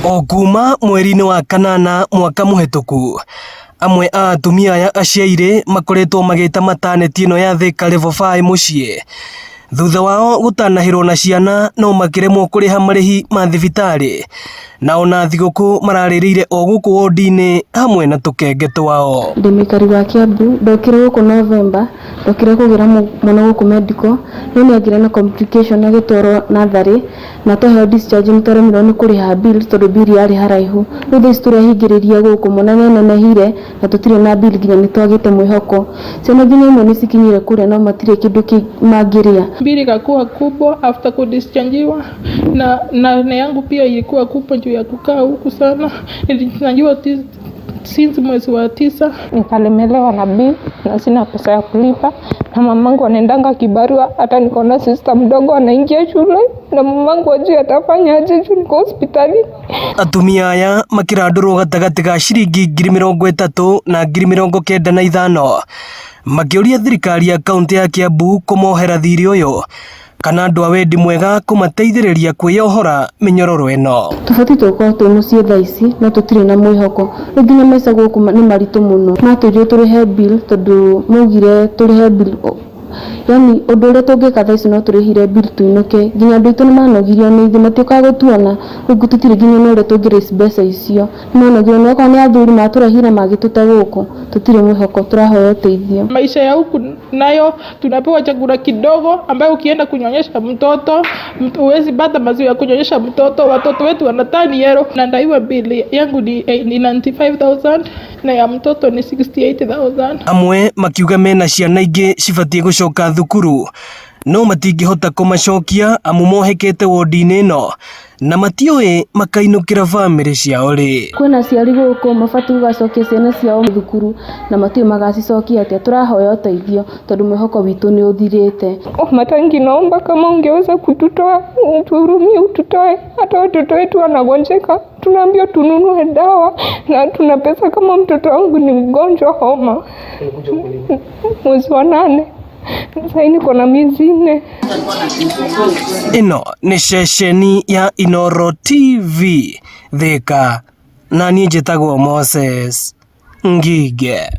O kuma mweri-inĩ wa kanana mwaka mũhetũku, amwe a atumia aya aciairĩ makoretwo magĩta mataneti ĩno ya Thika Level 5 mũciĩ thutha wao gũtanahĩrwo na ciana no makĩremwo kũrĩha marĩhi ma thibitarĩ na ona thigũkũ mararĩrĩire o gũkũ wodi-inĩ hamwe na tũkenge twao. Ndĩ mũikari wa Kiambu, ndokire gũkũ November, ndokire kũgĩra mwana gũkũ medical, no nĩ agĩire na complication agĩtwarwo natharĩ na twaheo discharge nĩ twaremirwo nĩ kũrĩha bill tondũ bill yarĩ haraihu. Rĩu thaa ici tũrehingĩrĩria gũkũ mwana nĩ anenehire na tũtirĩ na bill nginya nĩ twagĩte mwĩhoko. Ciana nginya imwe nĩ cikinyire kũrĩa no matirĩ kĩndũ mangĩrĩa. Bili ikakuwa kubwa after kudischargiwa na yangu pia ilikuwa kubwa juu ya kukaa huku sana. Nilidischargiwa since mwezi wa 9. Nikalemelewa na bill na sina pesa ya kulipa, na mamangu anaendanga kibarua, hata niko na sister mdogo anaingia shule na mamangu ajui atafanya aje juu niko hospitali. Atumia aya makĩrandũrwo gatagatĩ ga ciringi 30,000 na 95,000 makĩũria thirikari ya kaũntĩ ya Kiambu kũmohera thirĩ ũyũ kana andũ a wendi mwega kũmateithĩrĩria kwĩyohora mĩnyororo ĩno. Tũbatiĩ tũkorwo twĩ mũciĩ thaa ici no tũtirĩ na mwĩhoko. Rĩu nginya maica gũkũ nĩ maritũ mũno. Matwĩrire tũrĩhe bill tondũ maugire tũrĩhe bill, yani ũndũ ũrĩa tũngĩka thaa ici no tũrĩhire bill tũinũke. Nginya andũ aitũ nĩ manogirio nĩ ithuĩ, matiũkaga gũtuona, rĩu tũtirĩ nginya na ũrĩa tũngĩ raise mbeca icio. Nĩ manogirio nĩ okorwo nĩ athuri matũrehire magĩtũte gũkũ, tũtirĩ mwĩhoko, tũrahoya ũteithio. Maisha ya huku nayo tunapewa chakula kidogo ambayo ukienda kunyonyesha mtoto huwezi pata maziwa ya kunyonyesha mtoto. Watoto wetu wanatani yellow. Nadaiwa bili yangu ni 95,000 na ya mtoto ni 68,000. Amwe makiuga mena ciana ingĩ cibatiĩ gũcoka thukuru no matingĩhota kũmacokia amu mohekete wodi-inĩ ĩno na matiũĩ makainũkĩra bamĩrĩ ciao rĩ. Kwĩna aciari gũkũ mabatiĩ gũgacokia ciana ciao thukuru na matiũĩ magacicokia atĩa. Tũrahoya ũteithio tondũ mwĩhoko witũ nĩ ũthirĩte. Oh, matangi, naomba kama ungeweza kututoa, utuhurumie, ututoe. Hata watoto wetu wanagonjeka, tunaambiwa tununue dawa na tuna pesa. Kama mtoto wangu ni mgonjwa homa mwezi wa 8, sasa niko na miezi 4. Ĩno nĩ ceceni ya Inooro TV Thika, na niĩ njĩtagwo Moses Ngige.